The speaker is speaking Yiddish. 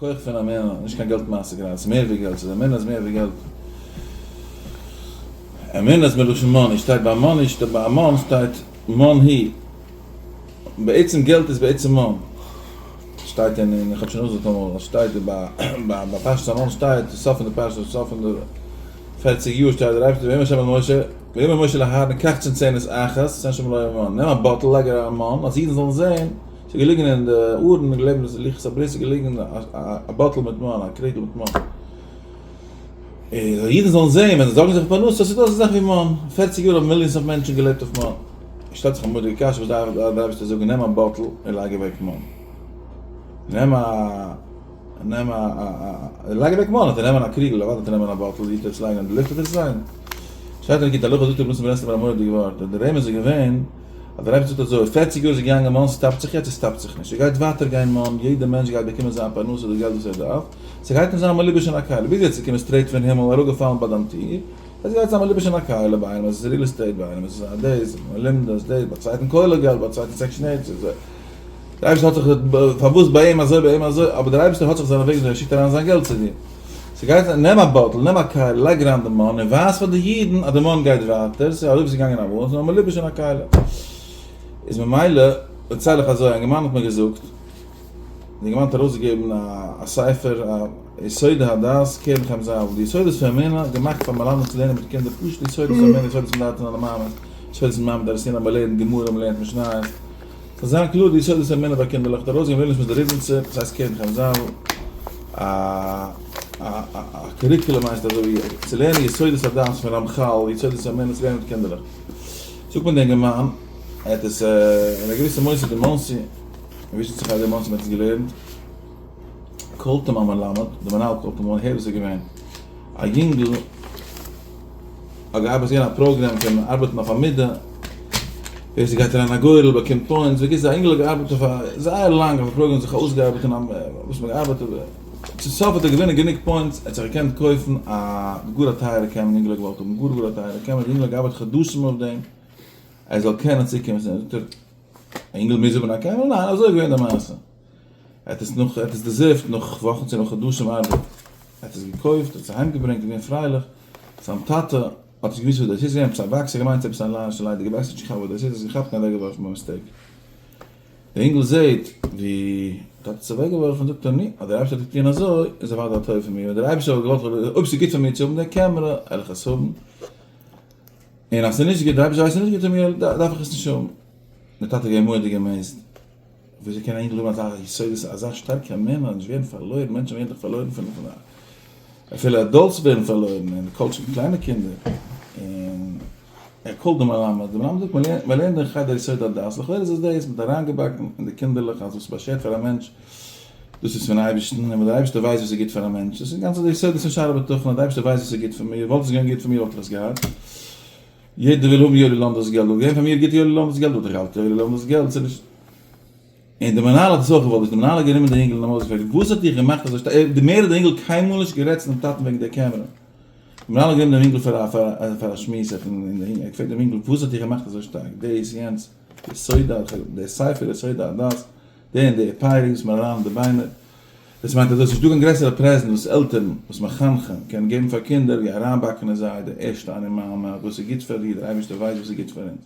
כח פון אמונה, נישט קיין געלט מעשה גראדע, ס'איז מער ווי געלט, ס'איז אמונה איז מער ווי געלט. אמונה איז מלשון money, שטייט ביי money, שטייט ביי מן שטייט מן היא. בעצם געלט איז בעצם מן. שטייט אין, אין, איך האב שוין אויסגעזאגט אמאל, אז שטייט ביי, ביי, ביי פרשת המן שטייט, סוף פון די פרשה, סוף פון די פערציג יאר שטייט דער אייבערשטער ויאמר ה' אל משה, ויאמר משה לאהרן קח צנצנת אחת, ושם שם מלא מן, נעם א bottle לייג אריין מן, אז אידן זאלן זען, ס'איז געליגן אין די ארון, געלעבן די לוחות הברית איז געליגן א bottle מיט מן, א קריגל מיט מן. און אידן זאלן זען ווען זיי זארגן זיך פאר פרנסה, ס'איז דא אזא זאך ווי מן. פערציג יאר האבן millions of מענטשן געלעבט אויף מן. שטעלט זיך א מורא'דיגע קשיא, וואס דארף דער אייבערשטער זאגן נעם א bottle און לייג אוועק מן. נעם א נעם א לייג אוועק מן, האט ער נעמען א קריגל, אוודאי האט ער נעמען א bottle, ווי האט ער עס לייגן אין די לופט האט ער עס לייגן. שטייט אין ליקוטי הלכות זאגט רבי נתן ברסלבער א מורא'דיגע ווארט, דער רמז איז געווען, אז דער אייבערשטער זאגט אזוי, פערציג יאר איז געגאנגען מן, ס'סטאפט זיך יעצט? ס'סטאפט זיך נישט, ס'גייט ווייטער גיין מן, יעדער מענטש גייט באקומען זיין פרנסה די געלט וואס ער דארף, ס'גייט נישט זיין מלובש אין א כלי, ביז יעצט איז געקומען straight פון הימל אראפגעפאלן ביי דיין טיר, יעצט גייט זיין מלובש אין א כלי, ביי איינעם איז עס real estate, ביי איינעם איז עס א דאס, מלומדות דאס, ביי צווייטן כולל געלט, ביי צווייטן section eight, ס'איז דער אייבערשטער האט זיך, פארוואס ביי אים אזוי ביי אים אזוי, אבער דער אייבערשטער האט זיך זיינע וועגן וויאזוי ער שיקט אריין זיין געלט צו דיר. ס'גייט זיין, נעם א bottle, נעם א כלי, לייג אריין די מן, און ווייז פאר די אידן אז די מן גייט ווייטער, ס'איז אזוי ווי ס'איז געגאנגען אמאל, ס'איז נאר מלובש אין א כלי. איז ממילא, דערצייל איך אזוי, א אינגערמאן האט מיר געזאגט, די אינגערמאן האט ארויסגעגעבן א ספר, א יסודי הדת, קרן חיים זאנוויל, די יסודות פון אמונה, געמאכט פאר מלמדים צו לערנען מיט קינדער, פשוט יסודות פון אמונה, יסודות פון דעת און אלע מאמעס, יסודות פון מעמד הר סיני, מ'לערנט גמרא, מ'לערנט משניות. זאל זיין קלאר די יסודות האמונה ביי קינדערלעך האט ארויסגעגעבן וויליאמס מיט די ריבניצער, דאס הייסט קרן חיים זאנוויל, א א א curriculum הייסט אזוי ווי צו לערנען יסודות הדת פון רמחל, יסודות האמונה צו לערנען מיט קינדערלעך. זאגט מיר דער אינגערמאן, ער האט עס אין א געוויסע מוסד אין מאנסי, אין וויזשניצער חדר אין מאנסי מען האט עס געלערנט, call ט אים א מלמד, די מנהל call ט אים אן, הער וואס איז געווען, א יונגל, האט געארבעט ס'איז געווען א פראגרעם פון ארבעטן אויף א מידה, ווער ס'גייט אריין א גורל באקומט points, בקיצור א אינגל האט געארבעט אויף א זייער לאנג אויף א פראגרעם זיך אויסגעארבעט און וואס מ'האט געארבעט צום סוף האט ער געווינען גענוג points ער האט זיך געקענט קויפן א גאר א טייערע קעמערע די אינגל האט געוואלט האבן גאר גאר א טייערע קעמערע די אינגל האט געארבעט חדשים אויף דעם ער זאל קענען צוקומען צו דעם זאגט ער א אינגל מוז האבן א קעמערע? ניין אזוי איז געווען די מעשה ער האט עס נאך ער האט עס deserved נאך וואכן צו נאך חדשים ארבעט ער האט עס געקויפט ער האט עס אהיימגעברענגט געווען פרייליך זיין טאטע האט נישט געוואוסט וואס דאס איז, געווען עפעס א box, ער געמיינט עפעס א ליידיגע ליידיגע box, האט נישט געכאפט וואס דאס איז, עס געכאפט און אוועקגעווארפן ביי mistake. דער אינגל זעט ווי טאטע האט עס אוועקגעווארפן, זאגט ער, נו, אז דער אייבערשטער האט געטון אזוי, איז אוודאי א טובה פאר מיר, ווען דער אייבערשטער וואלט געוואלט, אויב ס'איז גוט פאר מיר צו האבן די קעמערע, וועל איך עס האבן, און אז ס'איז נישט גוט, דער אייבערשטער ווייסט ס'איז נישט גוט פאר מיר, דארף איך עס נישט האבן. דער טאטע איז געווען מורא'דיג amazed. וויאזוי קען א אינגל האבן אזא יסודות, אזא שטארקע אמונה, נישט ווערן פארלוירן, מענטשן ווערן דאך פארלוירן פון פון אפילו adults ווערן פארלוירן, און כל שכן קליינע קינדער, און ער call ט די מלמד, די מלמד זאגט מען לערנט אין חדר יסוד הדת, לכאורה איז עס דאס, מ'האט אריינגעבאקן אין די קינדערלעך אז וואס באשערט פאר א מענטש, דאס איז פון אייבערשטן, און ווען דער אייבערשטער ווייסט וואס איז גוט פאר א מענטש, דאס איז גאנץ די יסודות פון שער הבטחון, אז דער אייבערשטער ווייסט וואס איז גוט פאר מיר, וואלט עס געווען גוט פאר מיר וואלט איך עס געהאט. יעדער וויל האבן יואלי לאנדא'ס געלט, וואלט געווען פאר מיר גוט יואלי לאנדא'ס געלט וואלט איך געהאלטן יואלי לאנדא'ס געלט, ס'איז נישט. און די מנהל האט עס אויך געוואלט וויסן, די מנהל האט גענומען די אינגל און אים אויסגעפרעגט, וואס האט דיך געמאכט אזוי שטארק, די מער האט די אינגל קיינמאל נישט גערעדט צו דעם טאטן וועגן די קעמערע. די מנהל האט גענומען דעם אינגל פאר א פאר א שמועס, ער האט געפרעגט דעם אינגל, וואס האט דיך געמאכט אזוי שטארק, דאס יענץ, די סודה, די ספר יסוד הדת, די און די פייערינג וואס מען אריין אין די ביינער. דאס מיינט אז עס איז נישטא קיין גרעסערע present וואס עלטערן, וואס מחנכים, קענען געבן פאר קינדער ווי אריינבאקן אין זיי די ערשטע אני מאמין אז וואס איז גוט פאר דיר, דער אייבערשטער ווייסט וואס איז גוט פאר אונז.